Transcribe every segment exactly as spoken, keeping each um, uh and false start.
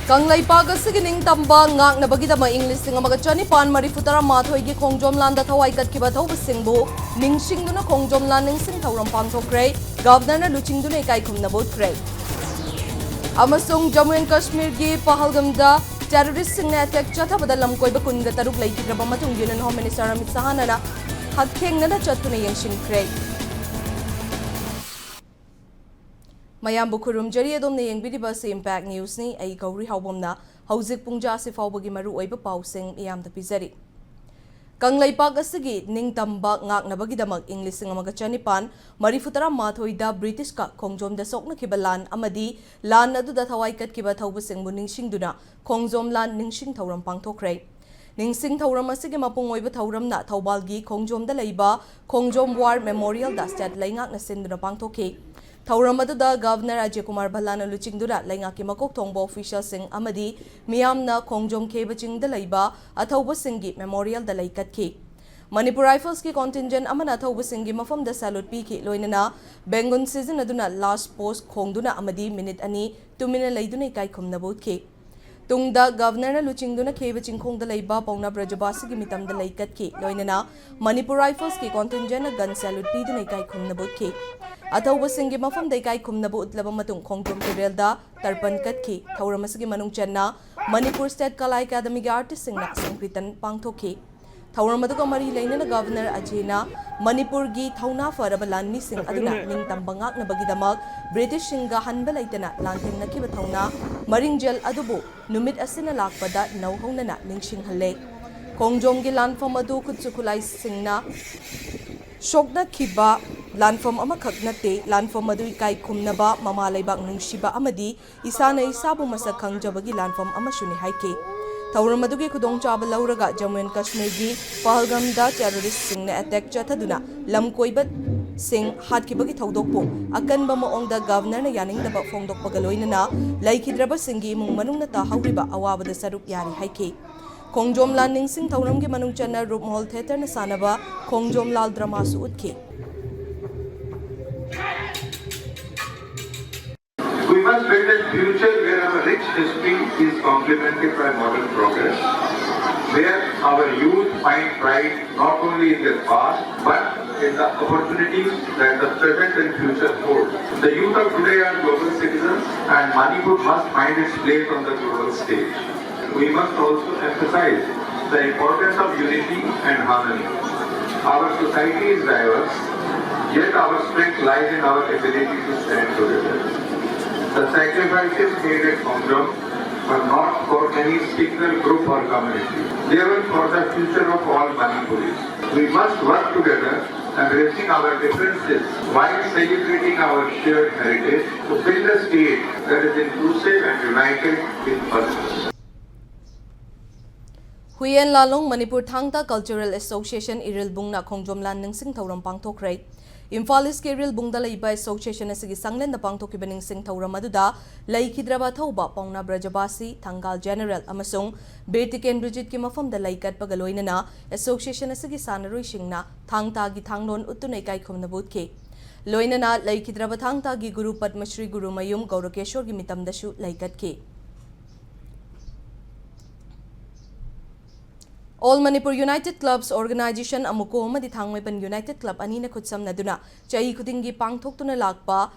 ꯀꯪꯂꯩꯄꯥꯛ ꯑꯁꯤꯒꯤ ꯅꯤꯡꯇꯝꯕ ꯉꯥꯛꯅꯕꯒꯤꯗꯃꯛ ꯏꯪ ꯂꯤꯁꯤꯡ ꯑꯃꯒ ꯆꯅꯤꯄꯥꯟ ꯃꯔꯤꯐꯨ ꯇꯔꯥꯃꯥꯊꯣꯏꯒꯤ ꯈꯣꯡꯖꯣꯝ ꯂꯥꯟꯗ ꯊꯋꯥꯏ ꯀꯠꯈꯤꯕ ꯊꯧꯕꯁꯤꯡꯕꯨ ꯅꯤꯡꯁꯤꯡꯗꯨꯅ ꯈꯣꯡꯖꯣꯝ ꯂꯥꯟ ꯅꯤꯡꯁꯤꯡ ꯊꯧꯔꯝ ꯄꯥꯡꯊꯣꯛꯈ꯭ꯔꯦ꯫ ꯒꯕꯅꯔꯅ ꯂꯨꯆꯤꯡꯗꯨꯅ ꯏꯀꯥꯏ ꯈꯨꯝꯅꯕ ꯎꯠꯈ꯭ꯔꯦ꯫ ꯑꯃꯁꯨꯡ ꯖꯝꯃꯨ ꯑꯦꯟ ꯀꯥꯁꯃꯤꯔꯒꯤ ꯄꯍꯜꯒꯝꯗ ꯇꯦꯔꯣꯔꯤꯁ꯭ꯠꯁꯤꯡꯅ ꯑꯦꯇꯦꯛ ꯆꯠꯊꯕꯗ ꯂꯝ ꯀꯣꯏꯕ ꯀꯨꯟꯒ ꯇꯔꯨꯛ ꯂꯩꯈꯤꯗ꯭ꯔꯕ ꯃꯇꯨꯡ ꯌꯨꯅꯤꯌꯟ ꯍꯣꯝ ꯃꯤꯅꯤꯁꯇꯔ ꯑꯃꯤꯠ ꯁꯍꯥꯅꯅ ꯍꯛꯊꯦꯡꯅꯅ ꯆꯠꯇꯨꯅ ꯌꯦꯡꯁꯤꯟꯈ꯭ꯔꯦ꯫ ꯃꯌꯥꯝꯕꯨ ꯈꯨꯔꯨꯝꯖꯔꯤ꯫ ꯑꯗꯣꯝꯅ ꯌꯦꯡꯕꯤꯔꯤꯕ ꯑꯁꯤ ꯏꯝꯄꯦꯛ ꯅ꯭ꯌꯨꯁꯅꯤ꯫ ꯑꯩ ꯒꯧꯔꯤ ꯍꯥꯎꯕꯝꯅ ꯍꯧꯖꯤꯛ ꯄꯨꯡꯖꯥ ꯑꯁꯤ ꯐꯥꯎꯕꯒꯤ ꯃꯔꯨꯑꯣꯏꯕ ꯄꯥꯎꯁꯤꯡ ꯃꯤꯌꯥꯝꯗ ꯄꯤꯖꯔꯤ꯫ ꯀꯪꯂꯩꯄꯥꯛ ꯑꯁꯤꯒꯤ ꯅꯤꯡꯇꯝꯕ ꯉꯥꯛꯅꯕꯒꯤꯗꯃꯛ ꯏꯪ ꯂꯤꯁꯤꯡ ꯑꯃꯒ ꯆꯅꯤꯄꯥꯟ ꯃꯔꯤꯐꯨ ꯇꯔꯥꯃꯥꯊꯣꯏꯗ ꯕ꯭ꯔꯤꯇꯤꯁꯀ ꯈꯣꯡꯖꯣꯝꯗ ꯁꯣꯛꯅꯈꯤꯕ ꯂꯥꯟ ꯑꯃꯗꯤ ꯂꯥꯟ ꯑꯗꯨꯗ ꯊꯋꯥꯏ ꯀꯠꯈꯤꯕ ꯊꯧꯕꯁꯤꯡꯕꯨ ꯅꯤꯡꯁꯤꯡꯗꯨꯅ ꯈꯣꯡꯖꯣꯝ ꯂꯥꯟ ꯅꯤꯡꯁꯤꯡ ꯊꯧꯔꯝ ꯄꯥꯡꯊꯣꯛꯈ꯭ꯔꯦ꯫ ꯅꯤꯡꯁꯤꯡ ꯊꯧꯔꯝ ꯑꯁꯤꯒꯤ ꯃꯄꯨꯡ ꯑꯣꯏꯕ ꯊꯧꯔꯝꯅ ꯊꯧꯕꯥꯜꯒꯤ ꯈꯣꯡꯖꯣꯝꯗ ꯂꯩꯕ ꯈꯣꯡꯖꯣꯝ ꯋꯥꯔ ꯃꯦꯃꯣꯔꯤꯌꯦꯜꯗ ꯁ꯭ꯇꯦꯠ ꯂꯩꯉꯥꯛꯅ ꯁꯤꯟꯗꯨꯅ ꯄꯥꯡꯊꯣꯛꯈꯤ꯫ ꯊꯧꯔꯝ ꯑꯗꯨꯗ ꯒꯕꯅꯔ ꯑꯖꯌ ꯀꯨꯃꯥꯔ ꯚꯜꯂꯥꯅ ꯂꯨꯆꯤꯡꯗꯨꯅ ꯂꯩꯉꯥꯛꯀꯤ ꯃꯀꯣꯛ ꯊꯣꯡꯕ ꯑꯣꯐꯤꯁꯤꯌꯦꯜꯁꯤꯡ ꯑꯃꯗꯤ ꯃꯤꯌꯥꯝꯅ ꯈꯣꯡꯖꯣꯝ ꯈꯦꯕ ꯆꯤꯡꯗ ꯂꯩꯕ ꯑꯊꯧꯕꯁꯤꯡꯒꯤ ꯃꯦꯃꯣꯔꯤꯌꯦꯜꯗ ꯂꯩ ꯀꯠꯈꯤ꯫ ꯃꯅꯤꯄꯨꯔ ꯔꯥꯏꯐꯜꯁꯀꯤ ꯀꯣꯟꯇꯤꯟꯖꯦꯟ ꯑꯃꯅ ꯑꯊꯧꯕꯁꯤꯡꯒꯤ ꯃꯐꯝꯗ ꯁꯦꯂꯨꯠ ꯄꯤꯈꯤ, ꯂꯣꯏꯅꯅ ꯕꯦꯡꯒꯨꯟ ꯁꯤꯖꯤꯟꯅꯗꯨꯅ ꯂꯥꯁ ꯄꯣꯁ ꯈꯣꯡꯗꯨꯅ ꯑꯃꯗꯤ ꯃꯤꯅꯤꯠ ꯑꯅꯤ ꯇꯨꯃꯤꯟꯅ ꯂꯩꯗꯨꯅ ꯏꯀꯥꯏ ꯈꯨꯝꯅꯕ ꯎꯠꯈꯤ꯫ ꯇꯨꯡꯗ ꯒꯕꯅꯔꯅ ꯂꯨꯆꯤꯡꯗꯨꯅ ꯈꯦꯕ ꯆꯤꯡꯈꯣꯡꯗ ꯂꯩꯕ ꯄꯥꯎꯅꯥ ꯕ꯭ꯔꯖꯕꯥꯁꯤꯒꯤ ꯃꯤꯇꯝꯗ ꯂꯩ ꯀꯠꯈꯤ, ꯂꯣꯏꯅꯅ ꯃꯅꯤꯄꯨꯔ ꯔꯥꯏꯐꯜꯁꯀꯤ ꯀꯣꯟꯇꯤꯟꯖꯦꯟꯅ ꯒꯟ ꯁꯦꯂꯨꯠ ꯄꯤꯗꯨꯅ ꯏꯀꯥꯏ ꯈꯨꯝꯅꯕ ꯎꯠꯈꯤ꯫ ꯑꯊꯧꯕꯁꯤꯡꯒꯤ ꯃꯐꯝꯗ ꯏꯀꯥꯏ ꯈꯨꯝꯅꯕ ꯎꯠꯂꯕ ꯃꯇꯨꯡ ꯈꯣꯡꯖꯣꯝ ꯇꯨꯔꯦꯜꯗ ꯇꯔꯄꯟ ꯀꯠꯈꯤ꯫ ꯊꯧꯔꯝ ꯑꯁꯤꯒꯤ ꯃꯅꯨꯡ ꯆꯟꯅ ꯃꯅꯤꯄꯨꯔ ꯁ꯭ꯇꯦꯠ ꯀꯂꯥ ꯑꯦꯀꯥꯗꯃꯤꯒꯤ ꯑꯥꯔꯇꯤꯁꯁꯤꯡꯅ ꯁꯪꯀ꯭ꯔꯤꯇꯟ ꯄꯥꯡꯊꯣꯛꯈꯤ꯫ ꯊꯧꯔꯝ ꯑꯗꯨꯒ ꯃꯔꯤ ꯂꯩꯅꯅ ꯒꯕꯅꯔ ꯑꯖꯦꯅ ꯃꯅꯤꯄꯨꯔꯒꯤ ꯊꯧꯅꯥ ꯐꯔꯕ ꯂꯥꯟꯃꯤꯁꯤꯡ ꯑꯗꯨꯅ ꯅꯤꯡꯇꯝꯕ ꯉꯥꯛꯅꯕꯒꯤꯗꯃꯛ ꯕ꯭ꯔꯤꯇꯤꯁꯁꯤꯡꯒ ꯍꯟꯕ ꯂꯩꯇꯅ ꯂꯥꯟꯊꯦꯡꯅꯈꯤꯕ ꯊꯧꯅꯥ ꯃꯔꯤꯡꯖꯦꯜ ꯑꯗꯨꯕꯨ ꯅꯨꯃꯤꯠ ꯑꯁꯤꯅ ꯂꯥꯛꯄꯗ ꯅꯧꯍꯧꯅꯅ ꯅꯤꯡꯁꯤꯡꯍꯜꯂꯦ꯫ ꯈꯣꯡꯖꯣꯝꯒꯤ ꯂꯥꯟꯐꯝ ꯑꯗꯨ ꯈꯨꯠꯁꯨ ꯈꯨꯠꯂꯥꯏꯁꯤꯡꯅ ꯁꯣꯛꯅꯈꯤꯕ ꯂꯥꯟꯐꯝ ꯑꯃꯈꯛ ꯅꯠꯇꯦ, ꯂꯥꯟꯐꯝ ꯑꯗꯨ ꯏꯀꯥꯏ ꯈꯨꯝꯅꯕ, ꯃꯃꯥ ꯂꯩꯕꯥꯛ ꯅꯨꯡꯁꯤꯕ ꯑꯃꯗꯤ ꯏꯁꯥꯅ ꯏꯁꯥꯕꯨ ꯃꯁꯛ ꯈꯪꯖꯕꯒꯤ ꯂꯥꯟꯐꯝ ꯑꯃꯁꯨꯅꯤ ꯍꯥꯏꯈꯤ꯫ ꯊꯧꯔꯝ ꯑꯗꯨꯒꯤ ꯈꯨꯗꯣꯡꯆꯥꯕ ꯂꯧꯔꯒ ꯖꯝꯃꯨ ꯑꯦꯟ ꯀꯥꯁꯃꯤꯔꯒꯤ ꯄꯍꯜꯒꯝꯗ ꯇꯦꯔꯣꯔꯤꯁ꯭ꯠꯁꯤꯡꯅ ꯑꯦꯇꯦꯛ ꯆꯠꯊꯗꯨꯅ ꯂꯝ ꯀꯣꯏꯕꯁꯤꯡ ꯍꯥꯠꯈꯤꯕꯒꯤ ꯊꯧꯗꯣꯛꯄꯨ ꯑꯀꯟꯕ ꯃꯑꯣꯡꯗ ꯒꯕꯅꯔꯅ ꯌꯥꯅꯤꯡꯗꯕ ꯐꯣꯡꯗꯣꯛꯄꯒ ꯂꯣꯏꯅꯅ ꯂꯩꯈꯤꯗ꯭ꯔꯕꯁꯤꯡꯒꯤ ꯏꯃꯨꯡ ꯃꯅꯨꯡꯅ ꯇꯥꯍꯧꯔꯤꯕ ꯑꯋꯥꯕꯗ ꯁꯔꯨꯛ ꯌꯥꯔꯤ ꯍꯥꯏꯈꯤ꯫ ꯈꯣꯡꯖꯣꯝ ꯂꯥꯟ ꯅꯤꯡꯁꯤꯡ ꯊꯧꯔꯝꯒꯤ ꯃꯅꯨꯡ ꯆꯟꯅ ꯔꯨꯞꯃꯍꯣꯜ ꯊꯤꯌꯦꯇꯔꯅ ꯁꯥꯟꯅꯕ ꯈꯣꯡꯖꯣꯝ ꯂꯥꯜ ꯗ꯭ꯔꯃꯥꯁꯨ ꯎꯠꯈꯤ꯫ We We must build a future where our rich history is complemented by modern progress, where our youth find pride not only in their past but in the opportunities that the present and future hold. The youth of today are global citizens, and Manipur must find its place on the global stage. We must also emphasize the importance of unity and harmony. Our society is diverse, yet our strength lies in our ability to stand together. The sacrifices made at Khongjom were not for any single group or community. They were for the future of all Manipuris. We must work together, embracing our differences while celebrating our shared heritage, to build a state that is inclusive and united in purpose. ꯍꯨꯏꯌꯦꯟ ꯂꯥꯂꯣꯡ ꯃꯅꯤꯄꯨꯔ ꯊꯥꯡ ꯇꯥ cultural association ꯏꯔꯤꯜꯕꯨꯡꯅ ꯈꯣꯡꯖꯣꯝ ꯂꯥꯟ ꯅꯤꯡꯁꯤꯡ ꯊꯧꯔꯝ ꯄꯥꯡꯊꯣꯛꯈ꯭ꯔꯦ꯫ ꯏꯝꯐꯥꯜ ꯏꯁꯀꯤ ꯏꯔꯤꯜꯕꯨꯡꯗ ꯂꯩꯕ association ꯑꯁꯤꯒꯤ ꯁꯪꯂꯦꯟꯗ ꯄꯥꯡꯊꯣꯛꯈꯤꯕ ꯅꯤꯡꯁꯤꯡ ꯊꯧꯔꯝ ꯑꯗꯨꯗ ꯂꯩꯈꯤꯗ꯭ꯔꯕ ꯑꯊꯧꯕ ꯄꯥꯎꯅꯥ ꯕ꯭ꯔꯖꯕꯥꯁꯤ, ꯊꯪꯒꯥꯜ ꯖꯦꯅꯔꯦꯜ ꯑꯃꯁꯨꯡ ꯕꯤꯔ ꯇꯤꯀꯦꯟꯗ꯭ꯔꯖꯤꯠꯀꯤ ꯃꯐꯝꯗ ꯂꯩ ꯀꯠꯄꯒ ꯂꯣꯏꯅꯅ ꯑꯦꯁꯣꯁꯤꯌꯦꯁꯟ ꯑꯁꯤꯒꯤ ꯁꯥꯟꯅꯔꯣꯏꯁꯤꯡꯅ ꯊꯥꯡ ꯇꯥꯒꯤ ꯊꯥꯡꯂꯣꯟ ꯎꯠꯇꯨꯅ ꯏꯀꯥꯏ ꯈꯨꯝꯅꯕ ꯎꯠꯈꯤ꯫ ꯂꯣꯏꯅꯅ ꯂꯩꯈꯤꯗ꯭ꯔꯕ ꯊꯥꯡ ꯇꯥꯒꯤ ꯒꯨꯔꯨ ꯄꯗꯃꯁ꯭ꯔꯤ ꯒꯨꯔꯨꯃꯌꯨꯝ ꯒꯧꯔꯀꯦꯁꯣꯔꯒꯤ ꯃꯤꯇꯝꯗꯁꯨ ꯂꯩ ꯀꯠꯈꯤ꯫ All Manipur United Clubs Organization, ꯑꯃꯨꯀꯣ, ꯑꯃꯗꯤ ꯊꯥꯡꯃꯩꯕꯟ ꯌꯨꯅꯥꯏꯇꯦꯗ ꯀ꯭ꯂꯕ ꯑꯅꯤꯅ ꯈꯨꯠꯁꯝꯅꯗꯨꯅ ꯆꯍꯤ ꯈꯨꯗꯤꯡꯒꯤ ꯄꯥꯡꯊꯣꯛꯇꯨꯅ ꯂꯥꯛꯄ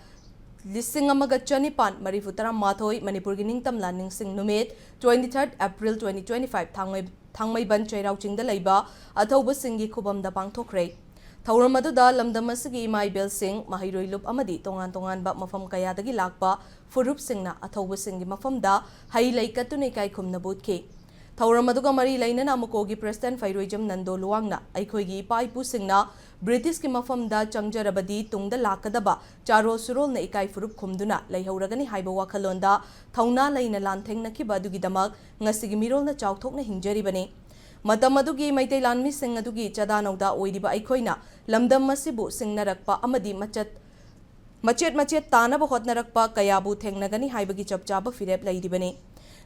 ꯂꯤꯁꯤꯡ ꯑꯃꯒ ꯆꯅꯤꯄꯥꯟ ꯃꯔꯤꯐꯨ ꯇꯔꯥꯃꯥꯊꯣꯏ ꯃꯅꯤꯄꯨꯔꯒꯤ ꯅꯤꯡꯇꯝ ꯂꯥꯟ ꯅꯤꯡꯁꯤꯡ ꯅꯨꯃꯤꯠ, twenty-third April twenty twenty-five, ꯊꯥꯡꯃꯩ-, ꯊꯥꯡꯃꯩꯕꯟ ꯆꯩꯔꯥꯎ ꯆꯤꯡꯗ ꯂꯩꯕ ꯑꯊꯧꯕꯁꯤꯡꯒꯤ ꯈꯨꯕꯝꯗ ꯄꯥꯡꯊꯣꯛꯈ꯭ꯔꯦ꯫ ꯊꯧꯔꯝ ꯑꯗꯨꯗ ꯂꯝꯗꯝ ꯑꯁꯤꯒꯤ ꯏꯃꯥ ꯏꯕꯦꯜꯁꯤꯡ, ꯃꯍꯩꯔꯣꯏ ꯂꯨꯞ ꯑꯃꯗꯤ ꯇꯣꯉꯥꯟ ꯇꯣꯉꯥꯟꯕ ꯃꯐꯝ ꯀꯌꯥꯗꯒꯤ ꯂꯥꯛꯄ ꯐꯨꯔꯨꯞꯁꯤꯡꯅ ꯑꯊꯧꯕꯁꯤꯡꯒꯤ ꯃꯐꯝꯗ ꯍꯩ ꯂꯩ ꯀꯠꯇꯨꯅ ꯏꯀꯥꯏ ꯈꯨꯝꯅꯕ ꯎꯠꯈꯤ꯫ ꯊꯧꯔꯝ ꯑꯗꯨꯒ ꯃꯔꯤ ꯂꯩꯅꯅ ꯑꯃꯨꯀꯣꯒꯤ ꯄ꯭ꯔꯦꯁꯤꯗꯦꯟꯠ ꯐꯩꯔꯣꯏꯖꯝ ꯅꯟꯗꯣ ꯂꯨꯋꯥꯡꯅ ꯑꯩꯈꯣꯏꯒꯤ ꯏꯄꯥ ꯏꯄꯨꯁꯤꯡꯅ ꯕ꯭ꯔꯤꯇꯤꯁꯀꯤ ꯃꯐꯝꯗ ꯆꯪꯖꯔꯕꯗꯤ ꯇꯨꯡꯗ ꯂꯥꯛꯀꯗꯕ ꯆꯥꯔꯣꯜ ꯁꯨꯔꯣꯜꯅ ꯏꯀꯥꯏ ꯐꯨꯔꯨꯞ ꯈꯨꯝꯗꯨꯅ ꯂꯩꯍꯧꯔꯒꯅꯤ ꯍꯥꯏꯕ ꯋꯥꯈꯜꯂꯣꯟꯗ ꯊꯧꯅꯥ ꯂꯩꯅ ꯂꯥꯟꯊꯦꯡꯅꯈꯤꯕ ꯑꯗꯨꯒꯤꯗꯃꯛ ꯉꯁꯤꯒꯤ ꯃꯤꯔꯣꯜꯅ ꯆꯥꯎꯊꯣꯛꯅ ꯍꯤꯡꯖꯔꯤꯕꯅꯤ꯫ ꯃꯇꯝ ꯑꯗꯨꯒꯤ ꯃꯩꯇꯩ ꯂꯥꯟꯃꯤꯁꯤꯡ ꯑꯗꯨꯒꯤ ꯆꯥꯗꯥ ꯅꯧꯗꯥ ꯑꯣꯏꯔꯤꯕ ꯑꯩꯈꯣꯏꯅ ꯂꯝꯗꯝ ꯑꯁꯤꯕꯨ ꯁꯤꯡꯅꯔꯛꯄ ꯑꯃꯗꯤ ꯃꯆꯠ ꯃꯆꯦꯠ ꯃꯆꯦꯠ ꯇꯥꯅꯕ ꯍꯣꯠꯅꯔꯛꯄ ꯀꯌꯥꯕꯨ ꯊꯦꯡꯅꯒꯅꯤ ꯍꯥꯏꯕꯒꯤ ꯆꯞ ꯆꯥꯕ ꯐꯤꯔꯦꯞ ꯂꯩꯔꯤꯕꯅꯤ꯫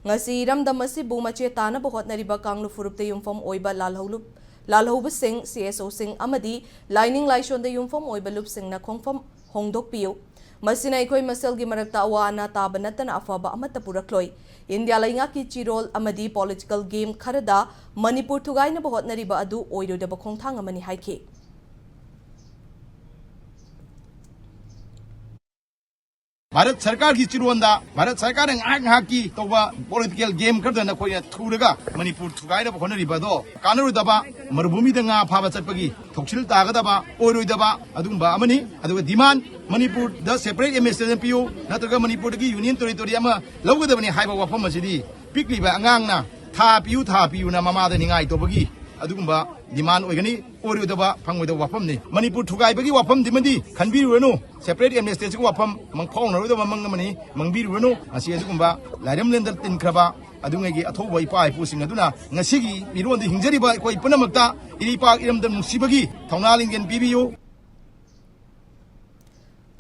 ꯉꯁꯤ ꯏꯔꯝꯗꯝ ꯑꯁꯤꯕꯨ ꯃꯆꯦꯠ ꯇꯥꯅꯕ ꯍꯣꯠꯅꯔꯤꯕ ꯀꯥꯡꯂꯨꯞ ꯐꯨꯔꯨꯞꯇ ꯌꯨꯝꯐꯝ ꯑꯣꯏꯕ ꯂꯥꯜꯍꯧꯂꯨꯞ-, ꯂꯥꯜꯍꯧꯕꯁꯤꯡ, ꯁꯤ ꯑꯦꯁ ꯑꯣꯁꯤꯡ ꯑꯃꯗꯤ ꯂꯥꯏꯅꯤꯡ ꯂꯥꯏꯁꯣꯟꯗ ꯌꯨꯝꯐꯝ ꯑꯣꯏꯕ ꯂꯨꯞꯁꯤꯡꯅ ꯈꯣꯡꯐꯝ ꯍꯣꯡꯗꯣꯛꯄꯤꯌꯨ꯫ ꯃꯁꯤꯅ ꯑꯩꯈꯣꯏ ꯃꯁꯦꯜꯒꯤ ꯃꯔꯛꯇ ꯑꯋꯥ ꯑꯅꯥ ꯇꯥꯕ ꯅꯠꯇꯅ ꯑꯐꯕ ꯑꯃꯠꯇ ꯄꯨꯔꯛꯂꯣꯏ꯫ ꯏꯟꯗꯤꯌꯥ ꯂꯩꯉꯥꯛꯀꯤ ꯆꯤꯔꯣꯜ ꯑꯃꯗꯤ political game ꯈꯔꯗ ꯃꯅꯤꯄꯨꯔ ꯊꯨꯒꯥꯏꯅꯕ ꯍꯣꯠꯅꯔꯤꯕ ꯑꯗꯨ ꯑꯣꯏꯔꯣꯏꯗꯕ ꯈꯣꯡꯊꯥꯡ ꯑꯃꯅꯤ ꯍꯥꯏꯈꯤ꯫ ꯚꯥꯔꯠ ꯁꯔꯀꯥꯔꯒꯤ ꯆꯤꯔꯣꯟꯗ ꯚꯥꯔꯠ ꯁꯔꯀꯥꯔꯅ ꯉꯥꯏꯍꯥꯛ ꯉꯥꯏꯍꯥꯛꯀꯤ ꯇꯧꯕ political game ꯈꯔꯗ ꯅꯈꯣꯏꯅ ꯊꯨꯔꯒ ꯃꯅꯤꯄꯨꯔ ꯊꯨꯒꯥꯏꯅꯕ ꯍꯣꯠꯅꯔꯤꯕ ꯑꯗꯣ ꯀꯥꯟꯅꯔꯣꯏꯗꯕ, ꯃꯔꯨꯚꯨꯃꯤꯗ ꯉꯥ ꯐꯥꯕ ꯆꯠꯄꯒꯤ ꯊꯧꯁꯤꯜ ꯇꯥꯒꯗꯕ ꯑꯣꯏꯔꯣꯏꯗꯕ ꯑꯗꯨꯒꯨꯝꯕ ꯑꯃꯅꯤ꯫ ꯑꯗꯨꯒ demand, ꯃꯅꯤꯄꯨꯔꯗ separate administration ꯄꯤꯌꯨ ꯅꯠꯇ꯭ꯔꯒ ꯃꯅꯤꯄꯨꯔꯗꯒꯤ union territory ꯑꯃ ꯂꯧꯒꯗꯕꯅꯤ ꯍꯥꯏꯕ ꯋꯥꯐꯝ ꯑꯁꯤꯗꯤ ꯄꯤꯛꯂꯤꯕ ꯑꯉꯥꯡꯅ ꯊꯥ ꯄꯤꯌꯨ ꯊꯥ ꯄꯤꯌꯨꯅ ꯃꯃꯥꯗ ꯅꯤꯡꯉꯥꯏ ꯇꯧꯕꯒꯤ ꯑꯗꯨꯒꯨꯝꯕ demand ꯑꯣꯏꯒꯅꯤ꯫ ꯑꯣꯏꯔꯣꯏꯗꯕ, ꯐꯪꯉꯣꯏꯗꯕ ꯋꯥꯐꯝꯅꯤ꯫ ꯃꯅꯤꯄꯨꯔ ꯊꯨꯒꯥꯏꯕꯒꯤ ꯋꯥꯐꯝꯗꯤꯃꯗꯤ ꯈꯟꯕꯤꯔꯨꯔꯅꯨ꯫ Separate administrationꯒꯤ ꯋꯥꯐꯝ ꯃꯪꯐꯥꯎꯅꯔꯣꯏꯗꯕ ꯃꯪ ꯑꯃꯅꯤ, ꯃꯪꯕꯤꯔꯨꯔꯅꯨ꯫ ꯃꯁꯤ ꯑꯗꯨꯒꯨꯝꯕ ꯂꯥꯏꯔꯝꯂꯦꯟꯗ ꯇꯤꯟꯈ꯭ꯔꯕ ꯑꯗꯨꯉꯩꯒꯤ ꯑꯊꯧꯕ ꯏꯄꯥ ꯏꯄꯨꯁꯤꯡ ꯑꯗꯨꯅ ꯉꯁꯤꯒꯤ ꯃꯤꯔꯣꯟꯗ ꯍꯤꯡꯖꯔꯤꯕ ꯑꯩꯈꯣꯏ ꯄꯨꯝꯅꯃꯛꯇ ꯏꯔꯩꯄꯥꯛ ꯏꯔꯝꯗꯝ ꯅꯨꯡꯁꯤꯕꯒꯤ ꯊꯧꯅꯥ ꯂꯤꯡꯖꯦꯜ ꯄꯤꯕꯤꯌꯨ꯫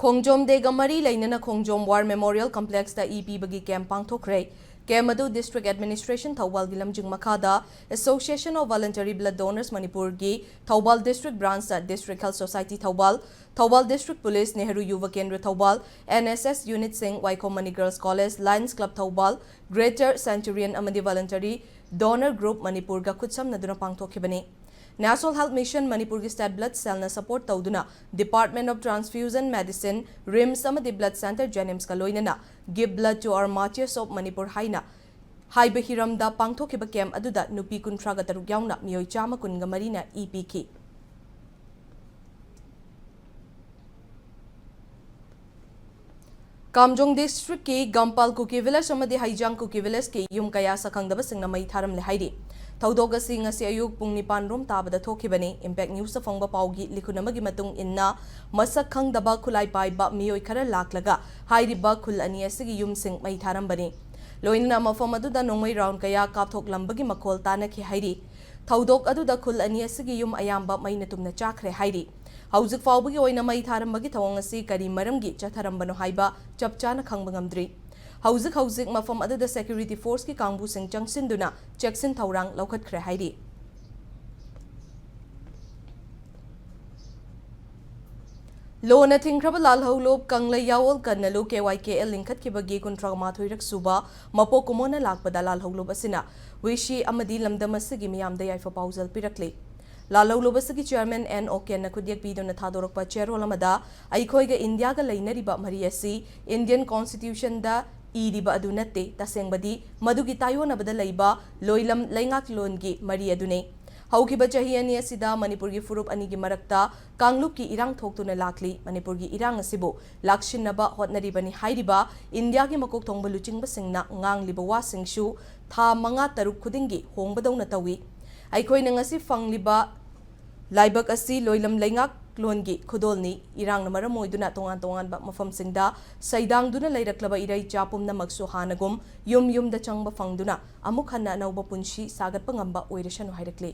ꯈꯣꯡꯖꯣꯝ ꯗꯦꯒ ꯃꯔꯤ ꯂꯩꯅꯅ ꯈꯣꯡꯖꯣꯝ War Memorial Complexꯇ ꯏ ꯄꯤꯕꯒꯤ camp ꯄꯥꯡꯊꯣꯛꯈ꯭ꯔꯦ꯫ Camp ꯑꯗꯨ District Administration ꯊꯧꯕꯥꯜꯒꯤ ꯂꯝꯖꯤꯡ ꯃꯈꯥꯗ Association of Voluntary Blood Donors ꯃꯅꯤꯄꯨꯔꯒꯤ Thoubal District Branchꯇ District Health Society Thoubal, Thoubal District Police, Nehru ꯌꯨꯕ ꯀꯦꯟꯗ꯭ꯔ ꯊꯧꯕꯥꯜ, N S S unitꯁꯤꯡ, Waikhom Mani Girls College, Lions Club ꯊꯧꯕꯥꯜ, Greater Centurion ꯑꯃꯗꯤ Voluntary Donor Group ꯃꯅꯤꯄꯨꯔꯒ ꯈꯨꯠꯁꯝꯅꯗꯨꯅ ꯄꯥꯡꯊꯣꯛꯈꯤꯕꯅꯤ꯫ National Health Mission ꯃꯅꯤꯄꯨꯔꯒꯤ State Blood Cellꯅ support ꯇꯧꯗꯨꯅ Department of Transfusion Medicine, RIMS ꯑꯃꯗꯤ Blood Centre JNIMSꯀ ꯂꯣꯏꯅꯅ Give Blood to Our Martyrs of Manipur ꯍꯥꯏꯅ ꯍꯥꯏꯕ ꯍꯤꯔꯝꯗ ꯄꯥꯡꯊꯣꯛꯈꯤꯕ camp ꯑꯗꯨꯗ ꯅꯨꯄꯤ ꯀꯨꯟꯊ꯭ꯔꯥꯒ ꯇꯔꯨꯛ ꯌꯥꯎꯅ ꯃꯤꯑꯣꯏ ꯆꯥꯝꯃ ꯀꯨꯟꯒ ꯃꯔꯤꯅ ꯏ ꯄꯤꯈꯤ꯫ ꯀꯥꯝꯖꯣꯡ Districtꯀꯤ ꯒꯝꯄꯥꯜ ꯀꯨꯀꯤ Village ꯑꯃꯗꯤ ꯍꯩꯖꯥꯡ ꯀꯨꯀꯤ Villageꯀꯤ ꯌꯨꯝ ꯀꯌꯥ ꯁꯛꯈꯪꯗꯕꯁꯤꯡꯅ ꯃꯩ ꯊꯥꯔꯝꯂꯦ ꯍꯥꯏꯔꯤ꯫ ꯊꯧꯗꯣꯛ ꯑꯁꯤ ꯉꯁꯤ ꯑꯌꯨꯛ ꯄꯨꯡ ꯅꯤꯄꯥꯟ ꯔꯣꯝ ꯇꯥꯕꯗ ꯊꯣꯛꯈꯤꯕꯅꯤ꯫ Impact Newsꯇ ꯐꯪꯕ ꯄꯥꯎꯒꯤ ꯂꯤꯈꯨꯟ ꯑꯃꯒꯤ ꯃꯇꯨꯡ ꯏꯟꯅ, ꯃꯁꯛ ꯈꯪꯗꯕ ꯈꯨꯠꯂꯥꯏ ꯄꯥꯏꯕ ꯃꯤꯑꯣꯏ ꯈꯔ ꯂꯥꯛꯂꯒ ꯍꯥꯏꯔꯤꯕ ꯈꯨꯜ ꯑꯅꯤ ꯑꯁꯤꯒꯤ ꯌꯨꯝꯁꯤꯡ ꯃꯩ ꯊꯥꯔꯝꯕꯅꯤ꯫ ꯂꯣꯏꯅꯅ ꯃꯐꯝ ꯑꯗꯨꯗ ꯅꯣꯡꯃꯩ round ꯀꯌꯥ ꯀꯥꯞꯊꯣꯛꯂꯝꯕꯒꯤ ꯃꯈꯣꯜ ꯇꯥꯅꯈꯤ ꯍꯥꯏꯔꯤ꯫ ꯊꯧꯗꯣꯛ ꯑꯗꯨꯗ ꯈꯨꯜ ꯑꯅꯤ ꯑꯁꯤꯒꯤ ꯌꯨꯝ ꯑꯌꯥꯝꯕ ꯃꯩꯅ ꯇꯨꯝꯅ ꯆꯥꯈ꯭ꯔꯦ ꯍꯥꯏꯔꯤ꯫ ꯍꯧꯖꯤꯛ ꯐꯥꯎꯕꯒꯤ ꯑꯣꯏꯅ ꯃꯩ ꯊꯥꯔꯝꯕꯒꯤ ꯊꯧꯑꯣꯡ ꯑꯁꯤ ꯀꯔꯤ ꯃꯔꯝꯒꯤ ꯆꯠꯊꯔꯝꯕꯅꯣ ꯍꯥꯏꯕ ꯆꯞ ꯆꯥꯅ ꯈꯪꯕ ꯉꯝꯗ꯭ꯔꯤ꯫ ꯍꯧꯖꯤꯛ ꯍꯧꯖꯤꯛ ꯃꯐꯝ ꯑꯗꯨꯗ security forceꯀꯤ ꯀꯥꯡꯕꯨꯁꯤꯡ ꯆꯪꯁꯤꯟꯗꯨꯅ ꯆꯦꯛꯁꯤꯟ ꯊꯧꯔꯥꯡ ꯂꯧꯈꯠꯈ꯭ꯔꯦ ꯍꯥꯏꯔꯤ꯫ ꯂꯣꯅ ꯊꯤꯡꯈ꯭ꯔꯕ ꯂꯥꯜꯍꯧꯂꯨꯞ ꯀꯪꯂꯩ ꯌꯥꯑꯣꯜ ꯀꯟꯅꯂꯨ, ꯀꯦ ꯋꯥꯏ ꯀꯦ ꯑꯦꯜ, ꯂꯤꯡꯈꯠꯈꯤꯕꯒꯤ ꯀꯨꯟꯊ꯭ꯔꯥ ꯃꯥꯊꯣꯏꯔꯛ ꯁꯨꯕ ꯃꯄꯣꯛ ꯀꯨꯝꯑꯣꯟꯅ ꯂꯥꯛꯄꯗ ꯂꯥꯜꯍꯧꯂꯨꯞ ꯑꯁꯤꯅ ꯋꯤꯁꯤ ꯑꯃꯗꯤ ꯂꯝꯗꯝ ꯑꯁꯤꯒꯤ ꯃꯤꯌꯥꯝꯗ ꯌꯥꯏꯐ ꯄꯥꯎꯖꯦꯜ ꯄꯤꯔꯛꯂꯤ꯫ ꯂꯥꯜꯍꯧꯂꯨꯞ ꯑꯁꯤꯒꯤ ꯆꯤꯌꯔꯃꯦꯟ ꯑꯦꯟ ꯑꯣꯀꯦꯟꯅ ꯈꯨꯠꯌꯦꯛ ꯄꯤꯗꯨꯅ ꯊꯥꯗꯣꯔꯛꯄ ꯆꯦꯔꯣꯜ ꯑꯃꯗ, ꯑꯩꯈꯣꯏꯒ ꯏꯟꯗꯤꯌꯥꯒ ꯂꯩꯅꯔꯤꯕ ꯃꯔꯤ ꯑꯁꯤ ꯏꯟꯗꯤꯌꯟ ꯀꯣꯟꯁꯇꯤꯇ꯭ꯌꯨꯁꯟꯗ ꯏꯔꯤꯕ ꯑꯗꯨ ꯅꯠꯇꯦ, ꯇꯁꯦꯡꯕꯗꯤ ꯃꯗꯨꯒꯤ ꯇꯥꯏꯑꯣꯟꯅꯕꯗ ꯂꯩꯕ ꯂꯣꯏꯂꯝ ꯂꯩꯉꯥꯛꯂꯣꯟꯒꯤ ꯃꯔꯤ ꯑꯗꯨꯅꯤ꯫ ꯍꯧꯈꯤꯕ ꯆꯍꯤ ꯑꯅꯤ ꯑꯁꯤꯗ ꯃꯅꯤꯄꯨꯔꯒꯤ ꯐꯨꯔꯨꯞ ꯑꯅꯤꯒꯤ ꯃꯔꯛꯇ ꯀꯥꯡꯂꯨꯞꯀꯤ ꯏꯔꯥꯡ ꯊꯣꯛꯇꯨꯅ ꯂꯥꯛꯂꯤ꯫ ꯃꯅꯤꯄꯨꯔꯒꯤ ꯏꯔꯥꯡ ꯑꯁꯤꯕꯨ ꯂꯥꯛꯁꯤꯟꯅꯕ ꯍꯣꯠꯅꯔꯤꯕꯅꯤ ꯍꯥꯏꯔꯤꯕ ꯏꯟꯗꯤꯌꯥꯒꯤ ꯃꯀꯣꯛ ꯊꯣꯡꯕ ꯂꯨꯆꯤꯡꯕꯁꯤꯡꯅ ꯉꯥꯡꯂꯤꯕ ꯋꯥꯁꯤꯡꯁꯨ ꯊꯥ ꯃꯉꯥ ꯇꯔꯨꯛ ꯈꯨꯗꯤꯡꯒꯤ ꯍꯣꯡꯕꯗꯧꯅ ꯇꯧꯏ꯫ ꯑꯩꯈꯣꯏꯅ ꯉꯁꯤ ꯐꯪꯂꯤꯕ ꯂꯥꯏꯕꯛ ꯑꯁꯤ ꯂꯣꯏꯂꯝ ꯂꯩꯉꯥꯛꯂꯣꯟꯒꯤ ꯈꯨꯗꯣꯜꯅꯤ꯫ ꯏꯔꯥꯡꯅ ꯃꯔꯝ ꯑꯣꯏꯗꯨꯅ ꯇꯣꯉꯥꯟ ꯇꯣꯉꯥꯟꯕ ꯃꯐꯝꯁꯤꯡꯗ ꯁꯩꯗꯥꯡꯗꯨꯅ ꯂꯩꯔꯛꯂꯕ ꯏꯔꯩꯆꯥ ꯄꯨꯝꯅꯃꯛꯁꯨ ꯍꯥꯟꯅꯒꯨꯝ ꯌꯨꯝ ꯌꯨꯝꯗ ꯆꯪꯕ ꯐꯪꯗꯨꯅ ꯑꯃꯨꯛ ꯍꯟꯅ ꯑꯅꯧꯕ ꯄꯨꯟꯁꯤ ꯁꯥꯒꯠꯄ ꯉꯝꯕ ꯑꯣꯏꯔꯁꯅꯨ ꯍꯥꯏꯔꯛꯂꯤ꯫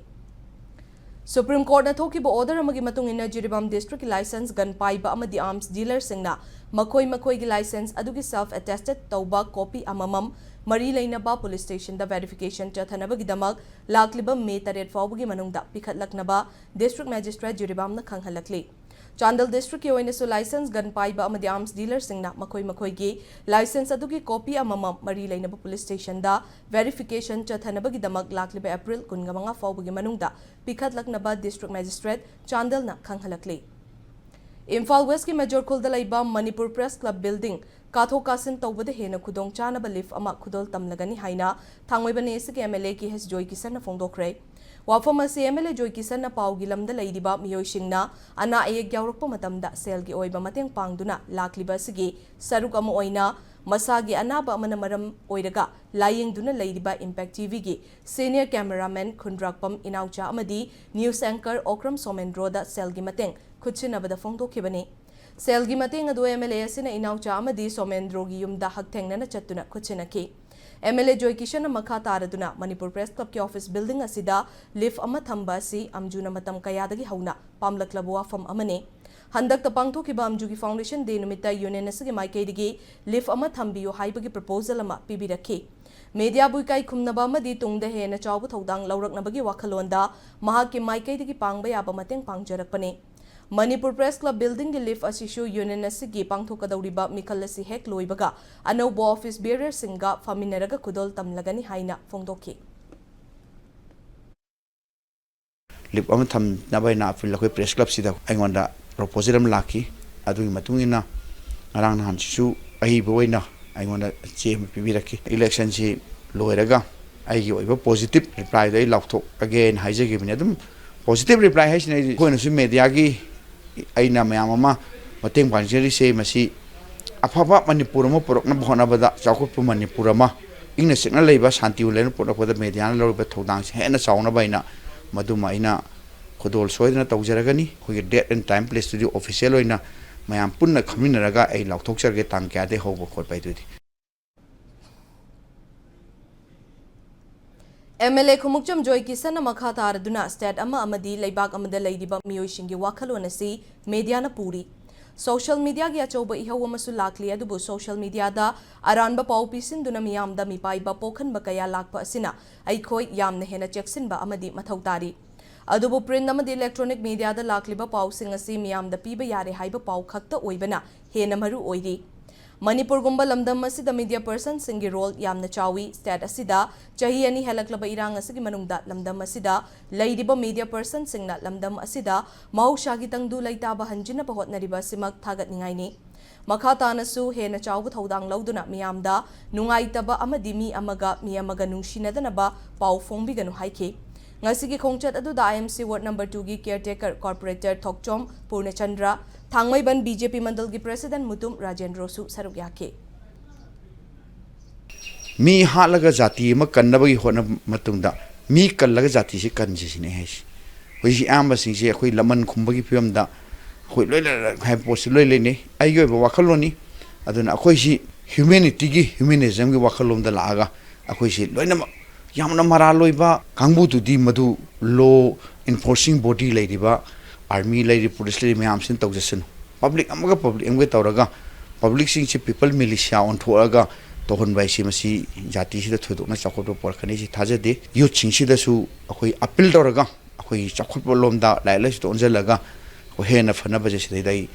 ꯁꯨꯄ꯭ꯔꯤꯝ ꯀꯣꯔꯠꯅ ꯊꯣꯛꯈꯤꯕ ꯑꯣꯔꯗꯔ ꯑꯃꯒꯤ ꯃꯇꯨꯡ ꯏꯟꯅ ꯖꯤꯔꯤꯕꯥꯝ ꯗꯤꯁꯇ꯭ꯔꯤꯛꯀꯤ ꯂꯥꯏꯁꯦꯟꯁ ꯒꯟ ꯄꯥꯏꯕ ꯑꯃꯗꯤ ꯑꯥꯔꯝꯁ ꯗꯤꯂꯔꯁꯤꯡꯅ ꯃꯈꯣꯏ ꯃꯈꯣꯏꯒꯤ ꯂꯥꯏꯁꯦꯟꯁ ꯑꯗꯨꯒꯤ ꯁꯦꯜꯐ ꯑꯦꯇꯦꯁꯇꯦꯗ ꯇꯧꯕ ꯀꯣꯄꯤ ꯑꯃꯃꯝ ꯃꯔꯤ ꯂꯩꯅꯕ ꯄꯨꯂꯤꯁ ꯁ꯭ꯇꯦꯁꯟꯗ ꯚꯦꯔꯤꯐꯤꯀꯦꯁꯟ ꯆꯠꯊꯅꯕꯒꯤꯗꯃꯛ ꯂꯥꯛꯂꯤꯕ ꯃꯦ ꯇꯔꯦꯠ ꯐꯥꯎꯕꯒꯤ ꯃꯅꯨꯡꯗ ꯄꯤꯈꯠꯂꯛꯅꯕ ꯗꯤꯁꯇ꯭ꯔꯤꯛ ꯃꯦꯖꯤꯁꯇ꯭ꯔꯦꯠ ꯖꯤꯔꯤꯕꯥꯝꯅ ꯈꯪꯍꯜꯂꯛꯂꯤ꯫ ꯆꯥꯟꯗꯦꯜ ꯗꯤꯁꯇ꯭ꯔꯤꯛꯀꯤ ꯑꯣꯏꯅꯁꯨ ꯂꯥꯏꯁꯦꯟꯁ ꯒꯟ ꯄꯥꯏꯕ ꯑꯃꯗꯤ ꯑꯥꯔꯝꯁ ꯗꯤꯂꯔꯁꯤꯡꯅ ꯃꯈꯣꯏ ꯃꯈꯣꯏꯒꯤ ꯂꯥꯏꯁꯦꯟꯁ ꯑꯗꯨꯒꯤ ꯀꯣꯄꯤ ꯑꯃꯃꯝ ꯃꯔꯤ ꯂꯩꯅꯕ ꯄꯨꯂꯤꯁ ꯁ꯭ꯇꯦꯁꯟꯗ ꯚꯦꯔꯤꯐꯤꯀꯦꯁꯟ ꯆꯠꯊꯅꯕꯒꯤꯗꯃꯛ ꯂꯥꯛꯂꯤꯕ ꯑꯦꯄ꯭ꯔꯤꯜ ꯀꯨꯟꯃꯉꯥ ꯐꯥꯎꯕꯒꯤ ꯃꯅꯨꯡꯗ ꯄꯤꯈꯠꯂꯛꯅꯕ ꯗꯤꯁꯇ꯭ꯔꯤꯛ ꯃꯦꯖꯤꯁꯇ꯭ꯔꯦꯠ ꯆꯥꯟꯗꯦꯜꯅ ꯈꯪꯍꯜꯂꯛꯂꯤ꯫ ꯏꯝꯐꯥꯜ ꯋꯦꯁꯀꯤ ꯃꯦꯖꯣꯔ ꯈꯨꯜꯗ ꯂꯩꯕ ꯃꯅꯤꯄꯨꯔ ꯄ꯭ꯔꯦꯁ ꯀ꯭ꯂꯕ ꯕꯤꯜꯗꯤꯡ ꯀꯥꯊꯣꯛ ꯀꯥꯁꯤꯟ ꯇꯧꯕꯗ ꯍꯦꯟꯅ ꯈꯨꯗꯣꯡꯆꯥꯅꯕ ꯂꯤꯐ ꯑꯃ ꯈꯨꯗꯣꯜ ꯇꯝꯂꯒꯅꯤ ꯍꯥꯏꯅ ꯊꯥꯡꯃꯩꯕꯟ ꯑꯦꯁꯤꯒꯤ ꯑꯦꯝ ꯑꯦꯜ ꯑꯦ ꯀꯦ ꯑꯦꯁ ꯖꯣꯏꯀꯤꯁꯟꯅ ꯐꯣꯡꯗꯣꯛꯈ꯭ꯔꯦ꯫ ꯋꯥꯐꯝ ꯑꯁꯤ ꯑꯦꯝ ꯑꯦꯜ ꯑꯦ ꯖꯣꯏꯀꯤꯁꯟꯅ ꯄꯥꯎꯒꯤ ꯂꯝꯗ ꯂꯩꯔꯤꯕ ꯃꯤꯑꯣꯏꯁꯤꯡꯅ ꯑꯅꯥ ꯑꯌꯦꯛ ꯌꯥꯎꯔꯛꯄ ꯃꯇꯝꯗ ꯁꯦꯜꯒꯤ ꯑꯣꯏꯕ ꯃꯇꯦꯡ ꯄꯥꯡꯗꯨꯅ ꯂꯥꯛꯂꯤꯕ ꯑꯁꯤꯒꯤ ꯁꯔꯨꯛ ꯑꯃ ꯑꯣꯏꯅ ꯃꯁꯥꯒꯤ ꯑꯅꯥꯕ ꯑꯃꯅ ꯃꯔꯝ ꯑꯣꯏꯔꯒ ꯂꯥꯌꯦꯡꯗꯨꯅ ꯂꯩꯔꯤꯕ ꯏꯝꯄꯦꯛ ꯇꯤꯚꯤꯒꯤ ꯁꯦꯅꯤꯌꯔ ꯀꯦꯃꯦꯔꯥꯃꯦꯟ ꯈꯨꯟꯗ꯭ꯔꯥꯛꯄꯝ ꯏꯅꯥꯎꯆꯥ ꯑꯃꯗꯤ ꯅ꯭ꯌꯨꯁ ꯑꯦꯡꯀꯔ ꯑꯣꯀ꯭ꯔꯝ ꯁꯣꯃꯦꯟꯗ꯭ꯔꯣꯗ ꯁꯦꯜꯒꯤ ꯃꯇꯦꯡ ꯈꯨꯠꯁꯤꯟꯅꯕꯗ ꯐꯣꯡꯗꯣꯛꯈꯤꯕꯅꯤ꯫ ꯁꯦꯜꯒꯤ ꯃꯇꯦꯡ ꯑꯗꯨ ꯑꯦꯝ ꯑꯦꯜ ꯑꯦ ꯑꯁꯤꯅ ꯏꯅꯥꯎꯆꯥ ꯑꯃꯗꯤ ꯁꯣꯃꯦꯟꯗ꯭ꯔꯣꯒꯤ ꯌꯨꯝꯗ ꯍꯛꯊꯦꯡꯅꯅ ꯆꯠꯇꯨꯅ ꯈꯨꯠꯁꯤꯟꯅꯈꯤ꯫ ꯑꯦꯝ ꯑꯦꯜ ꯑꯦ ꯖꯣꯏꯀꯤꯁꯟꯅ ꯃꯈꯥ ꯇꯥꯔꯗꯨꯅ ꯃꯅꯤꯄꯨꯔ ꯄ꯭ꯔꯦꯁ ꯀ꯭ꯂꯕꯀꯤ ꯑꯣꯐꯤꯁ ꯕꯤꯜꯗꯤꯡ ꯑꯁꯤꯗ ꯂꯤꯐ ꯑꯃ ꯊꯝꯕ ꯑꯁꯤ ꯑꯝꯖꯨꯅ ꯃꯇꯝ ꯀꯌꯥꯗꯒꯤ ꯍꯧꯅ ꯄꯥꯝꯂꯛꯂꯕ ꯋꯥꯐꯝ ꯑꯃꯅꯤ꯫ ꯍꯟꯗꯛꯇ ꯄꯥꯡꯊꯣꯛꯈꯤꯕ ꯑꯝꯖꯨꯒꯤ ꯐꯥꯎꯟꯗꯦꯁꯟ ꯗꯦ ꯅꯨꯃꯤꯠꯇ ꯌꯨꯅꯤꯌꯟ ꯑꯁꯤꯒꯤ ꯃꯥꯏꯀꯩꯗꯒꯤ ꯂꯤꯐ ꯑꯃ ꯊꯝꯕꯤꯌꯨ ꯍꯥꯏꯕꯒꯤ ꯄ꯭ꯔꯄꯣꯖꯦꯜ ꯑꯃ ꯄꯤꯕꯤꯔꯛꯈꯤ꯫ ꯃꯦꯗꯤꯌꯥꯕꯨ ꯏꯀꯥꯏ ꯈꯨꯝꯅꯕ ꯑꯃꯗꯤ ꯇꯨꯡꯗ ꯍꯦꯟꯅ ꯆꯥꯎꯕ ꯊꯧꯗꯥꯡ ꯂꯧꯔꯛꯅꯕꯒꯤ ꯋꯥꯈꯜꯂꯣꯟꯗ ꯃꯍꯥꯛꯀꯤ ꯃꯥꯏꯀꯩꯗꯒꯤ ꯄꯥꯡꯕ ꯌꯥꯕ ꯃꯇꯦꯡ ꯄꯥꯡꯖꯔꯛꯄꯅꯤ꯫ ꯃꯅꯤꯄꯨꯔ ꯄ꯭ꯔꯦꯁ ꯀ꯭ꯂꯕ ꯕꯤꯜꯗꯤꯡꯒꯤ ꯂꯤꯐ ꯑꯁꯤꯁꯨ ꯌꯨꯅꯤꯌꯟ ꯑꯁꯤꯒꯤ ꯄꯥꯡꯊꯣꯛꯀꯗꯧꯔꯤꯕ ꯃꯤꯈꯜ ꯑꯁꯤ ꯍꯦꯛ ꯂꯣꯏꯕꯒ ꯑꯅꯧꯕ ꯑꯣꯐꯤꯁ ꯕꯤꯌꯔꯔꯁꯤꯡꯒ ꯐꯝꯃꯤꯟꯅꯔꯒ ꯈꯨꯗꯣꯜ ꯇꯝꯂꯒꯅꯤ ꯍꯥꯏꯅ ꯐꯣꯡꯗꯣꯛꯈꯤ꯫ ꯂꯤꯐ ꯑꯃ ꯊꯝꯅꯕ ꯍꯥꯏꯅ ꯑꯩꯈꯣꯏ ꯄ꯭ꯔꯦꯁ ꯀ꯭ꯂꯕꯁꯤꯗ ꯑꯩꯉꯣꯟꯗ ꯄ꯭ꯔꯣꯄꯣꯖꯦꯜ ꯑꯃ ꯂꯥꯛꯈꯤ꯫ ꯑꯗꯨꯒꯤ ꯃꯇꯨꯡ ꯏꯟꯅ ꯉꯔꯥꯡ ꯅꯍꯥꯟꯁꯤꯁꯨ ꯑꯏꯕ ꯑꯣꯏꯅ ꯑꯩꯉꯣꯟꯗ ꯆꯦ ꯑꯃ ꯄꯤꯕꯤꯔꯛꯈꯤ꯫ ꯏꯂꯦꯛꯁꯟꯁꯤ ꯂꯣꯏꯔꯒ ꯑꯩꯒꯤ ꯑꯣꯏꯕ ꯄꯣꯖꯤꯇꯤꯚ ꯔꯤꯄ꯭ꯂꯥꯏꯗꯣ ꯑꯩ ꯂꯥꯎꯊꯣꯛꯑꯒꯦꯅ ꯍꯥꯏꯖꯈꯤꯕꯅꯤ꯫ ꯑꯗꯨꯝ ꯄꯣꯖꯤꯇꯤꯚ ꯔꯤꯄ꯭ꯂꯥꯏ ꯍꯥꯏꯁꯤꯅ ꯑꯩꯈꯣꯏꯅꯁꯨ ꯃꯦꯗꯤꯌꯥꯒꯤ ꯑꯩꯅ ꯃꯌꯥꯝ ꯑꯃ ꯃꯇꯦꯡ ꯄꯥꯡꯖꯔꯤꯁꯦ, ꯃꯁꯤ ꯑꯐꯕ ꯃꯅꯤꯄꯨꯔ ꯑꯃ ꯄꯨꯔꯛꯅꯕ ꯍꯣꯠꯅꯕꯗ, ꯆꯥꯎꯈꯠꯄ ꯃꯅꯤꯄꯨꯔ ꯑꯃ, ꯏꯪꯅ ꯆꯤꯛꯅ ꯂꯩꯕ ꯁꯥꯟꯇꯤ ꯂꯩꯅ ꯄꯨꯔꯛꯄꯗ ꯃꯦꯗꯤꯌꯥꯅ ꯂꯧꯔꯤꯕ ꯊꯧꯗꯥꯡꯁꯦ ꯍꯦꯟꯅ ꯆꯥꯎꯅꯕ ꯍꯥꯏꯅ ꯃꯗꯨꯃ ꯑꯩꯅ ꯈꯨꯗꯣꯜ ꯁꯣꯏꯗꯅ ꯇꯧꯖꯔꯒꯅꯤ꯫ ꯑꯩꯈꯣꯏꯒꯤ date and time place ꯇꯨꯗꯤ official ꯑꯣꯏꯅ ꯃꯌꯥꯝ ꯄꯨꯟꯅ ꯈꯪꯃꯤꯟꯅꯔꯒ ꯑꯩ ꯂꯥꯎꯊꯣꯛꯆꯔꯒꯦ, ꯇꯥꯡ ꯀꯌꯥꯗꯒꯤ ꯍꯧꯕ ꯈꯣꯠꯄ ꯍꯥꯏꯗꯨꯗꯤ꯫ ꯑꯦꯝ ꯑꯦꯜ ꯑꯦ ꯈꯨꯃꯨꯛꯆꯝ ꯖꯣꯏ ꯀꯤꯁꯟꯅ ꯃꯈꯥ ꯇꯥꯔꯗꯨꯅ ꯁ꯭ꯇꯦꯠ ꯑꯃ ꯑꯃꯗꯤ ꯂꯩꯕꯥꯛ ꯑꯃꯗ ꯂꯩꯔꯤꯕ ꯃꯤꯑꯣꯏꯁꯤꯡꯒꯤ ꯋꯥꯈꯜꯂꯣꯟ ꯑꯁꯤ ꯃꯦꯗꯤꯌꯥꯅ ꯄꯨꯔꯤ꯫ ꯁꯣꯁꯤꯌꯦꯜ ꯃꯤꯗꯤꯌꯥꯒꯤ ꯑꯆꯧꯕ ꯏꯍꯧ ꯑꯃꯁꯨ ꯂꯥꯛꯂꯤ, ꯑꯗꯨꯕꯨ ꯁꯣꯁꯤꯌꯦꯜ ꯃꯤꯗꯤꯌꯥꯗ ꯑꯔꯥꯟꯕ ꯄꯥꯎ ꯄꯤꯁꯤꯟꯗꯨꯅ ꯃꯤꯌꯥꯝꯗ ꯃꯤꯄꯥꯏꯕ ꯄꯣꯛꯍꯟꯕ ꯀꯌꯥ ꯂꯥꯛꯄ ꯑꯁꯤꯅ ꯑꯩꯈꯣꯏ ꯌꯥꯝꯅ ꯍꯦꯟꯅ ꯆꯦꯛꯁꯤꯟꯕ ꯑꯃꯗꯤ ꯃꯊꯧ ꯇꯥꯔꯤ꯫ ꯑꯗꯨꯕꯨ ꯄ꯭ꯔꯤꯟꯠ ꯑꯃꯗꯤ ꯏꯂꯦꯛꯇ꯭ꯔꯣꯅꯤꯛ ꯃꯤꯗꯤꯌꯥꯗ ꯂꯥꯛꯂꯤꯕ ꯄꯥꯎꯁꯤꯡ ꯑꯁꯤ ꯃꯤꯌꯥꯝꯗ ꯄꯤꯕ ꯌꯥꯔꯦ ꯍꯥꯏꯕ ꯄꯥꯎ ꯈꯛꯇ ꯑꯣꯏꯕꯅ ꯍꯦꯟꯅ ꯃꯔꯨ ꯑꯣꯏꯔꯤ꯫ ꯃꯅꯤꯄꯨꯔꯒꯨꯝꯕ ꯂꯝꯗꯝ ꯑꯁꯤꯗ ꯃꯤꯗꯤꯌꯥ ꯄꯔꯁꯟꯁꯤꯡꯒꯤ ꯔꯣꯜ ꯌꯥꯝꯅ ꯆꯥꯎꯏ꯫ ꯁ꯭ꯇꯦꯠ ꯑꯁꯤꯗ ꯆꯍꯤ ꯑꯅꯤ ꯍꯦꯜꯂꯛꯂꯕ ꯏꯔꯥꯡ ꯑꯁꯤꯒꯤ ꯃꯅꯨꯡꯗ ꯂꯝꯗꯝ ꯑꯁꯤꯗ ꯂꯩꯔꯤꯕ ꯃꯤꯗꯤꯌꯥ ꯄꯔꯁꯟꯁꯤꯡꯅ ꯂꯝꯗꯝ ꯑꯁꯤꯗ ꯃꯍꯧꯁꯥꯒꯤ ꯇꯪꯗꯨ ꯂꯩꯇꯥꯕ ꯍꯟꯖꯤꯟꯅꯕ ꯍꯣꯠꯅꯔꯤꯕ ꯑꯁꯤꯃꯛ ꯊꯥꯒꯠꯅꯤꯡꯉꯥꯏꯅꯤ꯫ ꯃꯈꯥ ꯇꯥꯅꯁꯨ ꯍꯦꯟꯅ ꯆꯥꯎꯕ ꯊꯧꯗꯥꯡ ꯂꯧꯗꯨꯅ ꯃꯤꯌꯥꯝꯗ ꯅꯨꯡꯉꯥꯏꯇꯕ ꯑꯃꯗꯤ ꯃꯤ ꯑꯃꯒ ꯃꯤ ꯑꯃꯒ ꯅꯨꯡꯁꯤꯅꯗꯅꯕ ꯄꯥꯎ ꯐꯣꯡꯕꯤꯒꯅꯨ ꯍꯥꯏꯈꯤ꯫ ꯉꯁꯤꯒꯤ ꯈꯣꯡꯆꯠ ꯑꯗꯨꯗ ꯑꯥꯏ ꯑꯦꯝ ꯁꯤ ꯋꯥꯔꯗ ꯅꯝꯕꯔ ꯇꯨꯒꯤ ꯀꯤꯌꯔꯇꯦꯀꯔ ꯀꯣꯔꯄꯣꯔꯦꯇꯔ ꯊꯣꯛꯆꯣꯝ ꯄꯨꯔꯅꯆꯟꯗ꯭ꯔ, ꯊꯥꯡꯃꯩꯕꯟ ꯕꯤ ꯖꯦ ꯄꯤ ꯃꯟꯗꯜꯒꯤ ꯄ꯭ꯔꯦꯁꯤꯗꯦꯟꯠ ꯃꯨꯇꯨꯝ ꯔꯥꯖꯦꯟꯗ꯭ꯔꯣꯁꯨ ꯁꯔꯨꯛ ꯌꯥꯈꯤ꯫ ꯃꯤ ꯍꯥꯠꯂꯒ ꯖꯥꯇꯤ ꯑꯃ ꯀꯟꯅꯕꯒꯤ ꯍꯣꯠꯅꯕ ꯃꯇꯨꯡꯗ ꯃꯤ ꯀꯜꯂꯒ ꯖꯥꯇꯤꯁꯤ ꯀꯟꯁꯤ ꯁꯤꯅꯤ ꯍꯥꯏꯁꯤ꯫ ꯍꯧꯖꯤꯛ ꯑꯌꯥꯝꯕꯁꯤꯡꯁꯦ ꯑꯩꯈꯣꯏ ꯂꯃꯟ ꯈꯨꯝꯕꯒꯤ ꯐꯤꯕꯝꯗ ꯑꯩꯈꯣꯏ ꯂꯣꯏ ꯂꯩ ꯍꯥꯏꯕ ꯄꯣꯠꯁꯤ ꯂꯣꯏ ꯂꯩꯅꯩ꯫ ꯑꯩꯒꯤ ꯑꯣꯏꯕ ꯋꯥꯈꯜꯂꯣꯟꯅꯤ꯫ ꯑꯗꯨꯅ ꯑꯩꯈꯣꯏꯁꯤ ꯍ꯭ꯌꯨꯃꯦꯅꯤꯇꯤꯒꯤ, ꯍ꯭ꯌꯨꯃꯦꯅꯤꯖꯝꯒꯤ ꯋꯥꯈꯜꯂꯣꯝꯗ ꯂꯥꯛꯑꯒ ꯑꯩꯈꯣꯏꯁꯤ ꯂꯣꯏꯅꯃꯛ ꯌꯥꯝꯅ ꯃꯔꯥꯜ ꯑꯣꯏꯕ ꯀꯥꯡꯕꯨꯗꯨꯗꯤ ꯃꯗꯨ ꯂꯣ ꯏꯟꯐꯣꯔꯁꯤꯡ ꯕꯣꯗꯤ ꯂꯩꯔꯤꯕ, ꯑꯥꯔꯃꯤ ꯂꯩꯔꯤ, ꯄꯨꯂꯤꯁ ꯂꯩꯔꯤ ꯃꯌꯥꯝꯁꯤꯅ ꯇꯧꯖꯁꯅꯨ꯫ ꯄꯕ꯭ꯂꯤꯛ ꯑꯃꯒ ꯄꯕ꯭ꯂꯤꯛ ꯑꯃꯒ ꯇꯧꯔꯒ ꯄꯕ꯭ꯂꯤꯛꯁꯤꯡꯁꯤ ꯄꯤꯄꯜ ꯃꯤꯂꯤꯁꯤꯌꯥ ꯑꯣꯟꯊꯣꯛꯑꯒ ꯇꯧꯍꯟꯕ ꯍꯥꯏꯁꯤ ꯃꯁꯤ ꯖꯥꯇꯤꯁꯤꯗ ꯊꯣꯏꯗꯣꯛꯅ ꯆꯥꯎꯈꯠꯄ ꯄꯨꯔꯛꯀꯅꯤ꯫ ꯁꯤ ꯊꯥꯖꯗꯦ꯫ ꯌꯨꯠꯁꯤꯡꯁꯤꯗꯁꯨ ꯑꯩꯈꯣꯏ ꯑꯄꯤꯜ ꯇꯧꯔꯒ ꯑꯩꯈꯣꯏꯒꯤ ꯆꯥꯎꯈꯠꯄ ꯂꯣꯝꯗ ꯂꯥꯏꯔꯤꯛ ꯂꯥꯏꯁꯨꯗ ꯑꯣꯟꯁꯤꯜꯂꯒ ꯍꯦꯟꯅ ꯐꯅꯕꯁꯦ ꯁꯤꯗꯩꯗ ꯑꯩ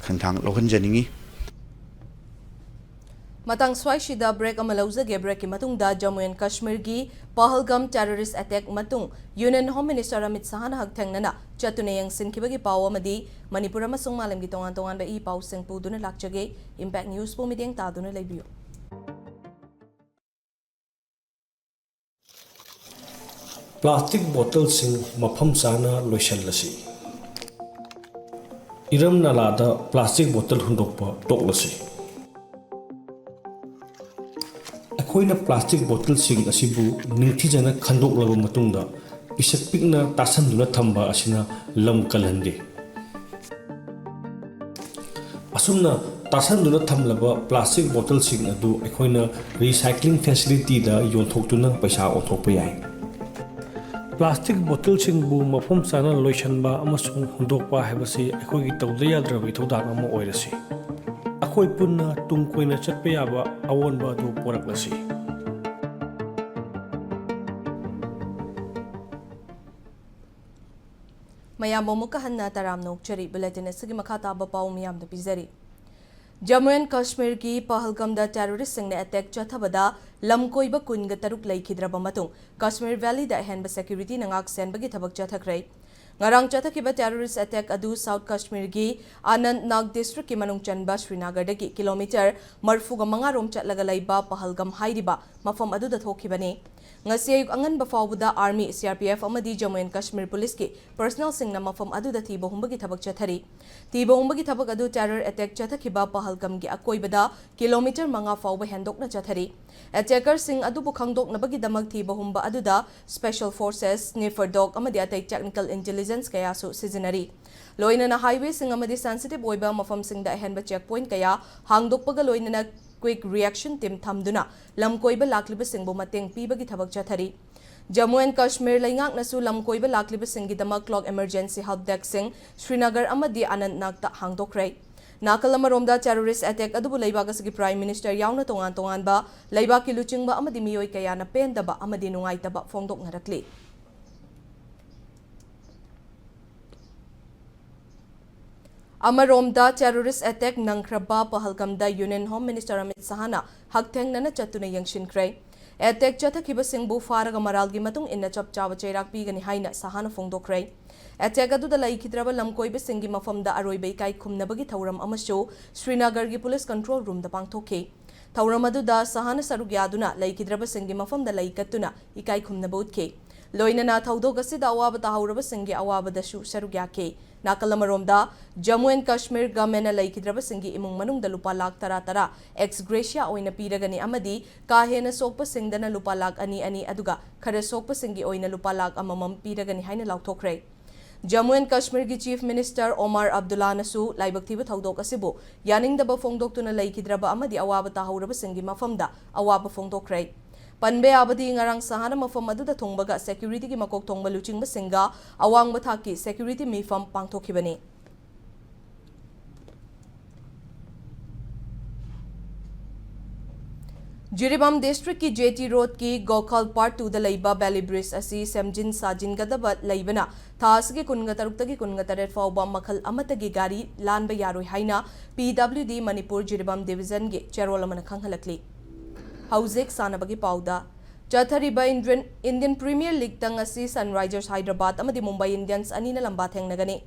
ꯈꯣꯡꯊꯥꯡ ꯂꯧꯍꯟꯖꯅꯤꯡꯉꯤ꯫ ꯃꯇꯥꯡ ꯁ꯭ꯋꯥꯏꯁꯤꯗ ꯕ꯭ꯔꯦꯛ ꯑꯃ ꯂꯧꯖꯒꯦ꯫ ꯕ꯭ꯔꯦꯛꯀꯤ ꯃꯇꯨꯡꯗ ꯖꯝꯃꯨ ꯑꯦꯟ ꯀꯥꯁꯃꯤꯔꯒꯤ ꯄꯍꯜꯒꯥꯝ ꯇꯦꯔꯣꯔꯤꯁ ꯑꯦꯇꯦꯛ ꯃꯇꯨꯡ ꯌꯨꯅꯤꯌꯟ ꯍꯣꯝ ꯃꯤꯅꯤꯁꯇꯔ ꯑꯃꯤꯠ ꯁꯍꯥꯅ ꯍꯛꯊꯦꯡꯅꯅ ꯆꯠꯇꯨꯅ ꯌꯦꯡꯁꯤꯟꯈꯤꯕꯒꯤ ꯄꯥꯎ ꯑꯃꯗꯤ ꯃꯅꯤꯄꯨꯔ ꯑꯃꯁꯨꯡ ꯃꯥꯂꯦꯝꯒꯤ ꯇꯣꯉꯥꯟ ꯇꯣꯉꯥꯟꯕ ꯏ ꯄꯥꯎꯁꯤꯡ ꯄꯨꯗꯨꯅ ꯂꯥꯛꯆꯒꯦ꯫ ꯏꯝꯄꯦꯛ ꯅ꯭ꯌꯨꯁꯄꯨ ꯃꯤꯠꯌꯦꯡ ꯇꯥꯗꯨꯅ ꯂꯩꯕꯤꯌꯨ꯫ ꯄ꯭ꯂꯥꯁꯇꯤꯛ ꯕꯣꯇꯜꯁꯤꯡ ꯃꯐꯝ ꯆꯥꯅ ꯂꯣꯏꯁꯤꯜꯂꯁꯤ꯫ ꯏꯔꯝ ꯅꯂꯥꯗ ꯄ꯭ꯂꯥꯁꯇꯤꯛ ꯕꯣꯇꯜ ꯍꯨꯟꯗꯣꯛꯄ ꯇꯣꯛꯂꯁꯤ꯫ ꯑꯩꯈꯣꯏꯅ ꯄ꯭ꯂꯥꯁꯇꯤꯛ ꯕꯣꯇꯜꯁꯤꯡ ꯑꯁꯤꯕꯨ ꯅꯤꯡꯊꯤꯖꯅ ꯈꯟꯗꯣꯛꯂꯕ ꯃꯇꯨꯡꯗ ꯄꯤꯁꯛ ꯄꯤꯛꯅ ꯇꯥꯁꯟꯗꯨꯅ ꯊꯝꯕ ꯑꯁꯤꯅ ꯂꯝ ꯀꯜꯍꯟꯗꯦ꯫ ꯑꯁꯨꯝꯅ ꯇꯥꯁꯟꯗꯨꯅ ꯊꯝꯂꯕ ꯄ꯭ꯂꯥꯁꯇꯤꯛ ꯕꯣꯇꯜꯁꯤꯡ ꯑꯗꯨ ꯑꯩꯈꯣꯏꯅ ꯔꯤꯁꯥꯏꯀ꯭ꯂꯤꯡ ꯐꯦꯁꯤꯂꯤꯇꯤꯗ ꯌꯣꯟꯊꯣꯛꯇꯨꯅ ꯄꯩꯁꯥ ꯑꯣꯟꯊꯣꯛꯄ ꯌꯥꯏ꯫ ꯄ꯭ꯂꯥꯁꯇꯤꯛ ꯕꯣꯇꯜꯁꯤꯡꯕꯨ ꯃꯐꯝ ꯆꯥꯅ ꯂꯣꯏꯁꯤꯟꯕ ꯑꯃꯁꯨꯡ ꯍꯨꯟꯗꯣꯛꯄ ꯍꯥꯏꯕꯁꯤ ꯑꯩꯈꯣꯏꯒꯤ ꯇꯧꯗ ꯌꯥꯗ꯭ꯔꯕ ꯏꯊꯧꯗꯥꯡ ꯑꯃ ꯑꯣꯏꯔꯁꯤ꯫ ꯑꯩꯈꯣꯏ ꯄꯨꯟꯅ ꯇꯨꯡ ꯀꯣꯏꯅ ꯆꯠꯄ ꯌꯥꯕ ꯑꯑꯣꯟꯕ ꯑꯗꯨ ꯄꯨꯔꯛꯂꯁꯤ꯫ ꯃꯌꯥꯝꯕꯨ ꯑꯃꯨꯛꯀ ꯍꯟꯅ ꯇꯔꯥꯝꯅ ꯑꯣꯛꯆꯔꯤ꯫ ꯕꯨꯂꯦꯇꯤꯟ ꯑꯁꯤꯒꯤ ꯃꯈꯥ ꯇꯥꯕ ꯄꯥꯎ ꯃꯤꯌꯥꯝꯗ ꯄꯤꯖꯔꯤ꯫ ꯖꯝꯃꯨ ꯑꯦꯟ ꯀꯥꯁꯃꯤꯔꯒꯤ ꯄꯍꯜꯒꯝꯗ ꯇꯦꯔꯣꯔꯤꯁꯁꯤꯡꯅ ꯑꯦꯇꯦꯛ ꯆꯠꯊꯕꯗ ꯂꯝ ꯀꯣꯏꯕ ꯀꯨꯟꯒ ꯇꯔꯨꯛ ꯂꯩꯈꯤꯗ꯭ꯔꯕ ꯃꯇꯨꯡ ꯀꯥꯁꯃꯤꯔ ꯚꯦꯂꯤꯗ ꯑꯍꯦꯟꯕ ꯁꯦꯀ꯭ꯌꯨꯔꯤꯇꯤꯅ ꯉꯥꯛ ꯁꯦꯟꯕꯒꯤ ꯊꯕꯛ ꯆꯠꯊꯈ꯭ꯔꯦ꯫ ꯉꯔꯥꯡ ꯆꯠꯊꯈꯤꯕ ꯇꯦꯔꯣꯔꯤꯁ ꯑꯦꯇꯦꯛ ꯑꯗꯨ ꯁꯥꯎꯊ ꯀꯥꯁꯃꯤꯔꯒꯤ ꯑꯅꯟꯇꯅꯥꯒ ꯗꯤꯁꯇ꯭ꯔꯤꯛꯀꯤ ꯃꯅꯨꯡ ꯆꯟꯕ ꯁ꯭ꯔꯤꯅꯒꯔꯗꯒꯤ ꯀꯤꯂꯣꯃꯤꯇꯔ ꯃꯔꯐꯨꯒ ꯃꯉꯥ ꯔꯣꯝ ꯆꯠꯂꯒ ꯂꯩꯕ ꯄꯍꯜꯒꯝ ꯍꯥꯏꯔꯤꯕ ꯃꯐꯝ ꯑꯗꯨꯗ ꯊꯣꯛꯈꯤꯕꯅꯤ꯫ ꯉꯁꯤ ꯑꯌꯨꯛ ꯑꯉꯟꯕ ꯐꯥꯎꯕꯗ army, C R P F ꯑꯃꯗꯤ ꯖꯝꯃꯨ ꯑꯦꯟ ꯀꯥꯁꯃꯤꯔ ꯄꯨꯂꯤꯁꯀꯤ ꯄꯔꯁꯅꯦꯜꯁꯤꯡꯅ ꯃꯐꯝ ꯑꯗꯨꯗ ꯊꯤꯕ ꯍꯨꯝꯕꯒꯤ ꯊꯕꯛ ꯆꯠꯊꯔꯤ꯫ ꯊꯤꯕ ꯍꯨꯝꯕꯒꯤ ꯊꯕꯛ ꯑꯗꯨ ꯇꯦꯔꯔ ꯑꯦꯇꯦꯛ ꯆꯠꯊꯈꯤꯕ ꯄꯍꯜꯒꯝꯒꯤ ꯑꯀꯣꯏꯕꯗ ꯀꯤꯂꯣꯃꯤꯇꯔ ꯃꯉꯥ ꯐꯥꯎꯕ ꯍꯦꯟꯗꯣꯛꯅ ꯆꯠꯊꯔꯤ꯫ ꯑꯦꯇꯦꯀꯔꯁꯤꯡ ꯑꯗꯨꯕꯨ ꯈꯪꯗꯣꯛꯅꯕꯒꯤꯗꯃꯛ ꯊꯤꯕ ꯍꯨꯝꯕ ꯑꯗꯨꯗ ꯁ꯭ꯄꯦꯁꯦꯜ ꯐꯣꯔꯁꯦꯁ, ꯁ꯭ꯅꯤꯐꯔ ꯗꯣꯒ ꯑꯃꯗꯤ ꯑꯇꯩ ꯇꯦꯛꯅꯤꯀꯦꯜ ꯏꯟꯇꯦꯂꯤꯖꯦꯟꯁ ꯀꯌꯥꯁꯨ ꯁꯤꯖꯤꯟꯅꯔꯤ꯫ ꯂꯣꯏꯅꯅ ꯍꯥꯏꯋꯦꯁꯤꯡ ꯑꯃꯗꯤ ꯁꯦꯟꯁꯤꯇꯤꯚ ꯑꯣꯏꯕ ꯃꯐꯝꯁꯤꯡꯗ ꯑꯍꯦꯟꯕ ꯆꯦꯛ ꯄꯣꯏꯟꯠ ꯀꯌꯥ ꯍꯥꯡꯗꯣꯛꯄꯒ ꯂꯣꯏꯅꯅ ꯀ꯭ꯋꯤꯛ ꯔꯤꯑꯦꯛꯁꯟ ꯇꯤꯝ ꯊꯝꯗꯨꯅ ꯂꯝꯀꯣꯏꯕ ꯂꯥꯛꯂꯤꯕꯁꯤꯡꯕꯨ ꯃꯇꯦꯡ ꯄꯤꯕꯒꯤ ꯊꯕꯛ ꯆꯠꯊꯔꯤ꯫ ꯖꯝꯃꯨ ꯑꯦꯟ ꯀꯥꯁꯃꯤꯔ ꯂꯩꯉꯥꯛꯅꯁꯨ ꯂꯝꯀꯣꯏꯕ ꯂꯥꯛꯂꯤꯕꯁꯤꯡꯒꯤꯗꯃꯛ ꯀ꯭ꯂꯣꯛ ꯏꯃꯔꯖꯦꯟꯁꯤ ꯍꯦꯜꯞ ꯗꯦꯁꯛꯁꯤꯡ ꯁ꯭ꯔꯤꯅꯒꯔ ꯑꯃꯗꯤ ꯑꯅꯟꯇꯅꯥꯒꯇ ꯍꯥꯡꯗꯣꯛꯈ꯭ꯔꯦ꯫ ꯅꯥꯀꯜ ꯑꯃꯔꯣꯝꯗ ꯇꯦꯔꯣꯔꯤꯁ ꯑꯦꯇꯦꯛ ꯑꯗꯨꯕꯨ ꯂꯩꯕꯥꯛ ꯑꯁꯤꯒꯤ ꯄ꯭ꯔꯥꯏꯝ ꯃꯤꯅꯤꯁꯇꯔ ꯌꯥꯎꯅ ꯇꯣꯉꯥꯟ ꯇꯣꯉꯥꯟꯕ ꯂꯩꯕꯥꯛꯀꯤ ꯂꯨꯆꯤꯡꯕ ꯑꯃꯗꯤ ꯃꯤꯑꯣꯏ ꯀꯌꯥꯅ ꯄꯦꯟꯗꯕ ꯑꯃꯗꯤ ꯅꯨꯡꯉꯥꯏꯇꯕ ꯐꯣꯡꯗꯣꯛꯅꯔꯛꯂꯤ꯫ ꯑꯃꯔꯣꯝꯗ, terrorist attack ꯅꯪꯈ꯭ꯔꯕ ꯄꯍꯜꯒꯝꯗ Union Home Minister Amit ꯁꯍꯥꯅ ꯍꯛꯊꯦꯡꯅꯅ ꯆꯠꯇꯨꯅ ꯌꯦꯡꯁꯤꯟꯈ꯭ꯔꯦ꯫ Attack ꯆꯠꯊꯈꯤꯕꯁꯤꯡꯕꯨ ꯐꯥꯔꯒ ꯃꯔꯥꯜꯒꯤ ꯃꯇꯨꯡ ꯏꯟꯅ ꯆꯞ ꯆꯥꯕ ꯆꯩꯔꯥꯛ ꯄꯤꯒꯅꯤ ꯍꯥꯏꯅ ꯁꯍꯥꯅ ꯐꯣꯡꯗꯣꯛꯈ꯭ꯔꯦ꯫ Attack ꯑꯗꯨꯗ ꯂꯩꯈꯤꯗ꯭ꯔꯕ ꯂꯝꯀꯣꯏꯕꯁꯤꯡꯒꯤ ꯃꯐꯝꯗ ꯑꯔꯣꯏꯕ ꯏꯀꯥꯏ ꯈꯨꯝꯅꯕꯒꯤ ꯊꯧꯔꯝ ꯑꯃꯁꯨ ꯁ꯭ꯔꯤꯅꯒꯔꯒꯤ police control roomꯗ ꯄꯥꯡꯊꯣꯛꯈꯤ꯫ ꯊꯧꯔꯝ ꯑꯗꯨꯗ ꯁꯍꯥꯅ ꯁꯔꯨꯛ ꯌꯥꯗꯨꯅ ꯂꯩꯈꯤꯗ꯭ꯔꯕꯁꯤꯡꯒꯤ ꯃꯐꯝꯗ ꯂꯩ ꯀꯠꯇꯨꯅ ꯏꯀꯥꯏ ꯈꯨꯝꯅꯕ ꯎꯠꯈꯤ꯫ ꯂꯣꯏꯅꯅ ꯊꯧꯗꯣꯛ ꯑꯁꯤꯗ ꯑꯋꯥꯕ ꯇꯥꯍꯧꯔꯕꯁꯤꯡꯒꯤ ꯑꯋꯥꯕꯗꯁꯨ ꯁꯔꯨꯛ ꯌꯥꯈꯤ꯫ ꯅꯥꯀꯜ ꯑꯃꯔꯣꯝꯗ, ꯖꯝꯃꯨ ꯑꯦꯟ ꯀꯥꯁꯃꯤꯔ ꯒꯚꯔꯟꯃꯦꯟꯠꯅ ꯂꯩꯈꯤꯗ꯭ꯔꯕꯁꯤꯡꯒꯤ ꯏꯃꯨꯡ ꯃꯅꯨꯡꯗ ꯂꯨꯄꯥ ꯂꯥꯈ ꯇꯔꯥ ꯇꯔꯥ ex gratia ꯑꯣꯏꯅ ꯄꯤꯔꯒꯅꯤ ꯑꯃꯗꯤ ꯀꯥ ꯍꯦꯟꯅ ꯁꯣꯛꯄꯁꯤꯡꯗꯅ ꯂꯨꯄꯥ ꯂꯥꯈ ꯑꯅꯤ ꯑꯅꯤ, ꯑꯗꯨꯒ ꯈꯔ ꯁꯣꯛꯄꯁꯤꯡꯒꯤ ꯑꯣꯏꯅ ꯂꯨꯄꯥ ꯂꯥꯈ ꯑꯃꯃꯝ ꯄꯤꯔꯒꯅꯤ ꯍꯥꯏꯅ ꯂꯥꯎꯊꯣꯛꯈ꯭ꯔꯦ꯫ ꯖꯝꯃꯨ ꯑꯦꯟ ꯀꯥꯁꯃꯤꯔꯒꯤ Chief Minister ꯑꯣꯃꯥꯔ ꯑꯕꯗꯨꯜꯂꯥꯅꯁꯨ ꯂꯥꯏꯕꯛ ꯊꯤꯕ ꯊꯧꯗꯣꯛ ꯑꯁꯤꯕꯨ ꯌꯥꯅꯤꯡꯗꯕ ꯐꯣꯡꯗꯣꯛꯇꯨꯅ ꯂꯩꯈꯤꯗ꯭ꯔꯕ ꯑꯃꯗꯤ ꯑꯋꯥꯕ ꯇꯥꯍꯧꯔꯕꯁꯤꯡꯒꯤ ꯃꯐꯝꯗ ꯑꯋꯥꯕ ꯐꯣꯡꯗꯣꯛꯈ꯭ꯔꯦ꯫ ꯄꯟꯕ ꯌꯥꯕꯗꯤ, ꯉꯔꯥꯡ ꯁꯍꯥꯅ ꯃꯐꯝ ꯑꯗꯨꯗ ꯊꯨꯡꯕꯒ securityꯒꯤ ꯃꯀꯣꯛ ꯊꯣꯡꯕ ꯂꯨꯆꯤꯡꯕꯁꯤꯡꯒ ꯑꯋꯥꯡꯕ ꯊꯥꯛꯀꯤ security ꯃꯤꯐꯝ ꯄꯥꯡꯊꯣꯛꯈꯤꯕꯅꯤ꯫ ꯖꯤꯔꯤꯕꯥꯝ districtꯀꯤ J T roadꯀꯤ ꯒꯣꯈꯜ part twoꯗ ꯂꯩꯕ valley bridge ꯑꯁꯤ ꯁꯦꯝꯖꯤꯟ ꯁꯥꯖꯤꯟꯒꯗꯕ ꯂꯩꯕꯅ, ꯊꯥ ꯑꯁꯤꯒꯤ ꯀꯨꯟꯒ ꯇꯔꯨꯛꯇꯒꯤ ꯀꯨꯟꯒ ꯇꯔꯦꯠ ꯐꯥꯎꯕ ꯃꯈꯜ ꯑꯃꯠꯇꯒꯤ ꯒꯥꯔꯤ ꯂꯥꯟꯕ ꯌꯥꯔꯣꯏ ꯍꯥꯏꯅ P W D Manipur Jiribam divisionꯒꯤ ꯆꯦꯔꯣꯜ ꯑꯃꯅ ꯈꯪꯍꯜꯂꯛꯂꯤ꯫ ꯍꯧꯖꯤꯛ ꯁꯥꯟꯅꯕꯒꯤ ꯄꯥꯎꯗ꯫ ꯆꯠꯊꯔꯤꯕ Indian, Indian Premier Leagueꯇ ꯉꯁꯤ Sunrisers Hyderabad ꯑꯃꯗꯤ Mumbai Indians ꯑꯅꯤꯅ ꯂꯝꯕꯥ ꯊꯦꯡꯅꯒꯅꯤ꯫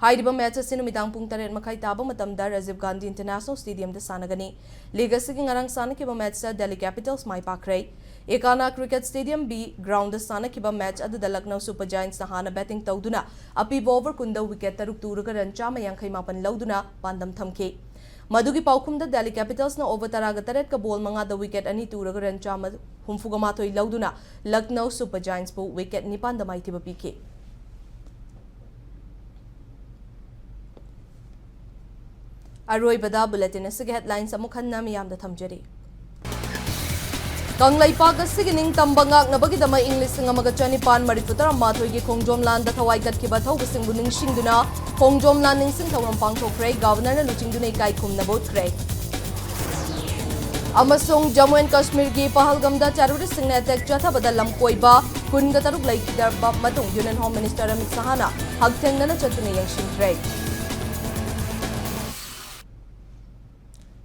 ꯍꯥꯏꯔꯤꯕ match ꯑꯁꯤ ꯅꯨꯃꯤꯗꯥꯡ ꯄꯨꯡ ꯇꯔꯦꯠ ꯃꯈꯥꯏ ꯇꯥꯕ ꯃꯇꯝꯗ Rajiv Gandhi International Stadiumꯗ ꯁꯥꯟꯅꯒꯅꯤ꯫ League ꯑꯁꯤꯒꯤ ꯉꯔꯥꯡ ꯁꯥꯟꯅꯈꯤꯕ matchꯇ Delhi Capitals ꯃꯥꯏ ꯄꯥꯛꯈ꯭ꯔꯦ꯫ Ekana Cricket Stadium B groundꯗ ꯁꯥꯟꯅꯈꯤꯕ match ꯑꯗꯨꯗ Lucknow Super Giantsꯅ ꯍꯥꯟꯅ batting ꯇꯧꯗꯨꯅ ꯑꯄꯤꯕ over ꯀꯨꯟꯗ wicket ꯇꯔꯨꯛ ꯇꯨꯔꯒ run ꯆꯥꯝꯃ ꯌꯥꯡꯈꯩ ꯃꯥꯄꯟ ꯂꯧꯗꯨꯅ ꯄꯥꯟꯗꯝ ꯊꯝꯈꯤ꯫ ꯃꯗꯨꯒꯤ ꯄꯥꯎꯈꯨꯝꯗ Delhi Capitalsꯅ over ꯇꯔꯥꯒ ꯇꯔꯦꯠꯀ ball ꯃꯉꯥꯗ wicket ꯑꯅꯤ ꯇꯨꯔꯒ run ꯆꯥꯝꯃ ꯍꯨꯝꯐꯨꯒ ꯃꯥꯊꯣꯏ ꯂꯧꯗꯨꯅ Lucknow Super Giantsꯄꯨ wicket ꯅꯤꯄꯥꯟꯗ ꯃꯥꯏꯊꯤꯕ ꯄꯤꯈꯤ꯫ ꯑꯔꯣꯏꯕꯗ bulletin ꯑꯁꯤꯒꯤ headlines ꯑꯃꯨꯛ ꯍꯟꯅ ꯃꯤꯌꯥꯝꯗ ꯊꯝꯖꯔꯤ꯫ ꯀꯪꯂꯩꯄꯥꯛ ꯑꯁꯤꯒꯤ ꯅꯤꯡꯇꯝꯕ ꯉꯥꯛꯅꯕꯒꯤꯗꯃꯛ ꯏꯪ ꯂꯤꯁꯤꯡ ꯑꯃꯒ ꯆꯅꯤꯄꯥꯟ ꯃꯔꯤꯐꯨ ꯇꯔꯥꯃꯥꯊꯣꯏꯒꯤ ꯈꯣꯡꯖꯣꯝ ꯂꯥꯟꯗ ꯊꯋꯥꯏ ꯀꯠꯈꯤꯕ ꯑꯊꯧꯕꯁꯤꯡꯕꯨ ꯅꯤꯡꯁꯤꯡꯗꯨꯅ ꯈꯣꯡꯖꯣꯝ ꯂꯥꯟ ꯅꯤꯡꯁꯤꯡ ꯊꯧꯔꯝ ꯄꯥꯡꯊꯣꯛꯈ꯭ꯔꯦ꯫ Governorꯅ ꯂꯨꯆꯤꯡꯗꯨꯅ ꯏꯀꯥꯏ ꯈꯨꯝꯅꯕ ꯎꯠꯈ꯭ꯔꯦ꯫ ꯑꯃꯁꯨꯡ ꯖꯝꯃꯨ ꯑꯦꯟ ꯀꯥꯁꯃꯤꯔꯒꯤ ꯄꯍꯜꯒꯝꯗ terroristꯁꯤꯡꯅ attack ꯆꯠꯊꯕꯗ ꯂꯝꯀꯣꯏꯕ ꯀꯨꯟꯒ ꯇꯔꯨꯛ ꯂꯩꯈꯤꯗ꯭ꯔꯕ ꯃꯇꯨꯡ Union Home Minister ꯑꯃꯤꯠ ꯁꯍꯥꯅ ꯍꯛꯊꯦꯡꯅꯅ ꯆꯠꯇꯨꯅ ꯌꯦꯡꯁꯤꯟꯈ꯭ꯔꯦ꯫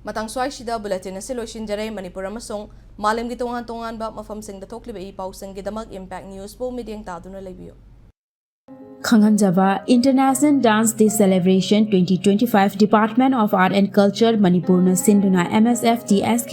ꯃꯇꯥꯡ ꯁ꯭ꯋꯥꯏꯁꯤꯗ ꯕꯨꯂꯦꯇꯤꯟ ꯑꯁꯤ ꯂꯣꯏꯁꯤꯟꯖꯔꯦ꯫ ꯃꯅꯤꯄꯨꯔ ꯑꯃꯁꯨꯡ ꯃꯥꯂꯦꯝꯒꯤ ꯇꯣꯉꯥꯟ ꯇꯣꯉꯥꯟꯕ ꯃꯐꯝꯁꯤꯡꯗ ꯊꯣꯛꯂꯤꯕ ꯏ ꯄꯥꯎꯁꯤꯡꯒꯤꯗꯃꯛ ꯏꯝꯄꯦꯛ ꯅ꯭ꯌꯨꯁꯄꯨ ꯃꯤꯠꯌꯦꯡ ꯇꯥꯗꯨꯅ ꯂꯩꯕꯤꯌꯨ꯫ ꯈꯪꯍꯟꯖꯕ, International Dance Day Celebration twenty twenty-five Department of Art and Culture ꯃꯅꯤꯄꯨꯔꯅ ꯁꯤꯟꯗꯨꯅ M S F T S K